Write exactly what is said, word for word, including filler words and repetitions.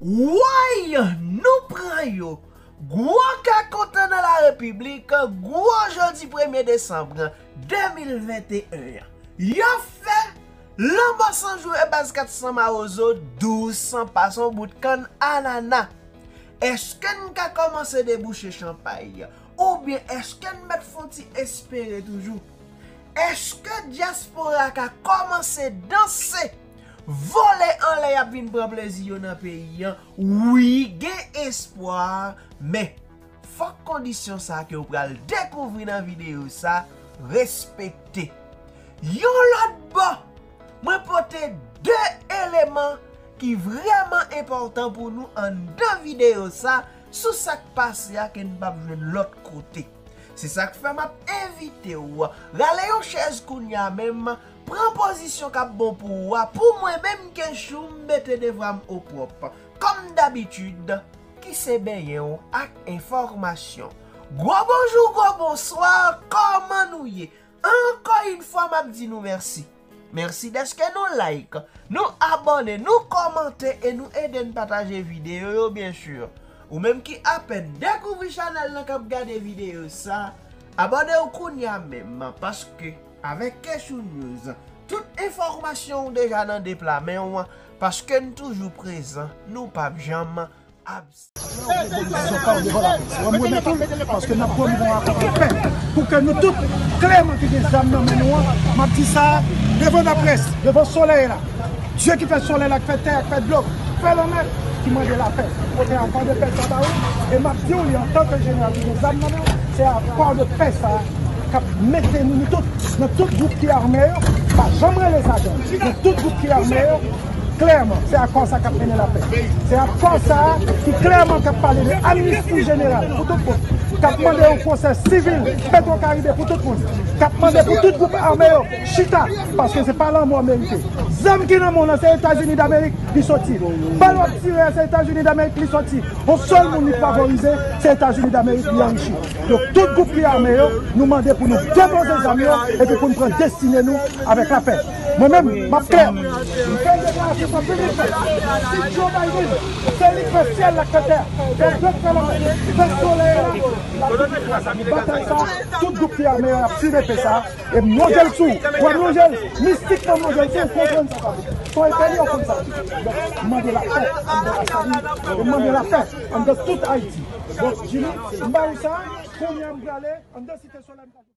Woy, nou pran yo! Gwo kè kontan nan la repiblik, gwo jodi premye desanm de mil venteyen an. Yo fè lanmò san jou e baz kat san mawozo, douz san pa s on bout kann anana. Èske n ka kòmanse debouche chanpay? Oubyen èske n mèt fè on ti espere toujou? Èske dyaspora ka kòmanse danse, vole anlè y ap vin pran plezi yo nan peyi an? Wi, gen espwa, men fòk kondisyon sa ke w pral dekouvri nan videyo sa respekte. Yon lòt bò, mwen pote de eleman ki vrèman enpòtan pou nou anndan videyo sa sou sa k pase a ke n p ap jwenn lòt kote. Se sa k fè m ap envite w rale yon chèz kounye a menm, pran pozisyon k ap bon pou ou a, pou mwen menm Kechou m mete devan m opwòp. Kòm dabitid, ki se benyen w ak enfòmasyon. Gwo bonjou, gwo bonswa, kòman nou ye? Ankò yon fwa, m ap di nou mèsi. Mèsi dèske nou like, nou abòne, nou kòmante e nou ede n pataje videyo yo, byen si. Ou menm ki apèn dekouvri chanèl lan k ap gade videyo sa, abòne w kounye a menm, paske avèk Kechou News, tout enfòmasyon w deja nan de pla men w, paske n toujou prezan, nou p ap janm absent. Mwen remèt ou, paske n ap pwomouve yon akò de pè pou ke nou tout, klèman, ki gen zam nan men nou an, m ap di sa devan laprès, devan solèy la. Dye ki fè solèy la, ki fè tè a, ki fè dlo, ki fè lanmè, ki mande lapè. Pote akò de pè sa ba ou, e m ap di w li antanke jeneral ki gen zam nan men w, se akò de pè sa k ap mete nou, nou tout, nan tout gwoup ki ame yo, pa janm rele sa gang, nan tout gwoup ki ame yo, klèman, se akò sa k ap mennen lapè. Se akò sa ki klèman k ap pale de amnisti jeneral pou tout moun, k ap mande yon pwosè sivil Petwokaribe pou tout moun, k ap mande pou tout gwoup ame yo chita, paske se pa lanmò merite. Zam ki nan men w lan, se Etazini Damerik li soti. Bal w ap tire a, se Etazini Damerik li soti. Yon sèl moun li favorize, se Etazini Damerik li anrichi. Donk, tout gwoup ki ame yo, nou mande pou nou depoze zam yo, epi pou n pran destine nou avèk lapè. Mwen menm, m ap klè. M fè yon deklarasyon sa piblikman. Si Joe Biden, se li k fè syèl la, k fè tè a, fè dlo, k fè lanmè, fè solèy la, batay sa, tout gwoup ki ame yo ap suiv epe sa. E m lonje l sou ou. Wè m lonje l, mistikman m lonje l sou ou, konprann sa sa vle di. Se yon epe li, w konn sa vle di. Donk, m mande lapè anndan Lasalin, e m mande lapè anndan tout Ayiti. Donk, Jimmy, m ba ou sa, kounye a m prale anndan Site Solèy, m prale.